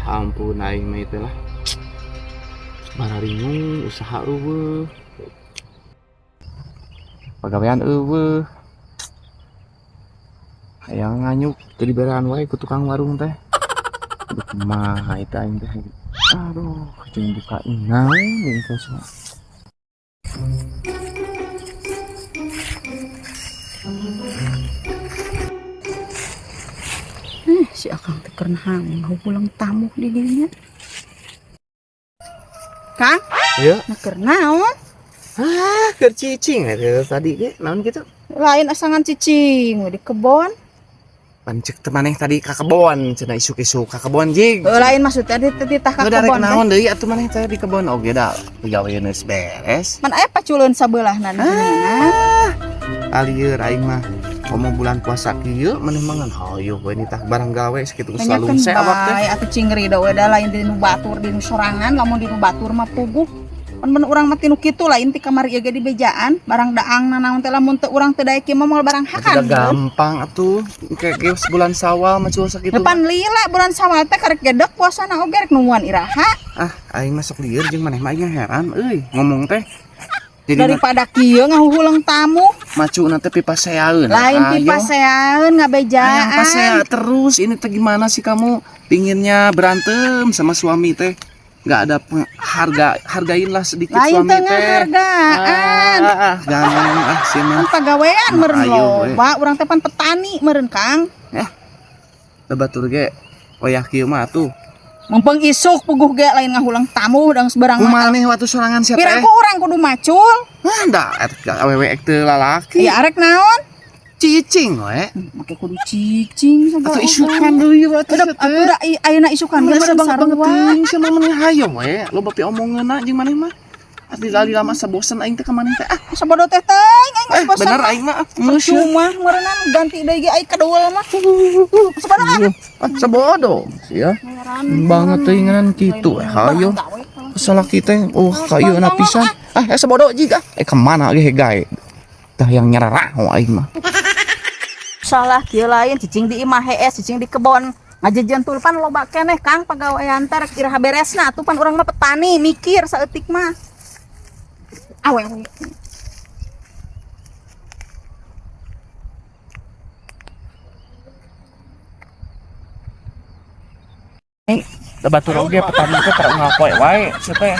Ampun aing mah itu lah. Bararingung usaha euweuh. Pagawean euweuh. Hayang nganyuk teu diberean wae ku tukang warung teh. Aduh, kumaha itu aing teh. Aduh, jeung buka naon ieu teh semua. Eh, si Akang teh keur naon pulang tamu di dinya. Kang, Iya. nah keur naon? Ah, keur cicing eta tadi ge naon kitu? Lain asangan cicing we di kebon. Pan cek teh maneh tadi ka kebon, cenah isuk-isuk ka kebon jig. Eh, lain maksudnya di titah ka Udah rek kebon teh. naon deui atuh maneh teh di kebon oge da gawean geus beres. Man aya paculeun sabelahna di sini. Ah, lieur aing mah. Komo bulan puasa kieu maneh mah ngan hayu we nitah barang gawe sakitu geus Nanyakeun lalungse awak teh. bae atuh cing rido we da lain di nu batur di nu sorangan, lamun di nu batur mah puguh. Pan mun urang mah tinu kitu lain ti kamari ieu ge di bejaan, barang daang nanaon teh lamun teu urang teu daek mah moal barang Atuh hakan. da gampang atuh. Kayak geus bulan Sawal mah cul sakitu. Depan lila bulan Sawal teh karek gedek puasana oge rek nungguan iraha. Ah, aing mah sok lieur jeung maneh mah aing heran euy ngomong teh. Jadi Daripada kieu ngahuhuleung tamu, macu teh pipaseaeun. lain pipaseaeun Hayang ngabejaan. pasea terus ini teh gimana sih kamu pinginnya berantem sama suami teh nggak ada harga hargainlah sedikit Lain suami teu teh. ngahargaan. Ah, ah, ganang ah sih mah. Pan pagawean meureun Ayo, we. loba, urang teh pan petani meureun Kang. Batur ge wayah kieu mah atuh. Mumpung isuk puguh ge lain ngahulang tamu dang seberang mah. Kumaha waktu sorangan siapa Piraku teh? urang kudu macul. Ah, da eta awewe ek teu lalaki. Ya arek naon? Cicing we. Make kudu cicing Atuh sagala. isukan deui we atuh Udah sia teh. atuh da ayeuna isukan Geus geus banget banget sarua. teuing sia mah meni hayo we. Loba pi omongeunna jeung maneh mah. Atuh lali lama sabosen aing teh ka maneh teh. Ah, Sabodo teh teuing aing geus bosan. bener aing mah. Ah, geus ya. Percuma meureunnan ganti deui ge aing kadoul mah. Sabodo ah. Ah, sabodo sia. Heran. Banget teuingan kitu eh hayo. Salah kita oh kayu na pisan. Ah, sabodo jiga. Eh kemana ge gae. Tah yang nyerah aing mah. Salah kieu lain cicing di imah hees cicing di kebon. Ngajejen tulpan loba keneh Kang pagawean teh rek iraha beresna atuh pan urang mah petani mikir saeutik mah. Awe awe. Da batur oge petani teh tara ngapoe wae sia teh.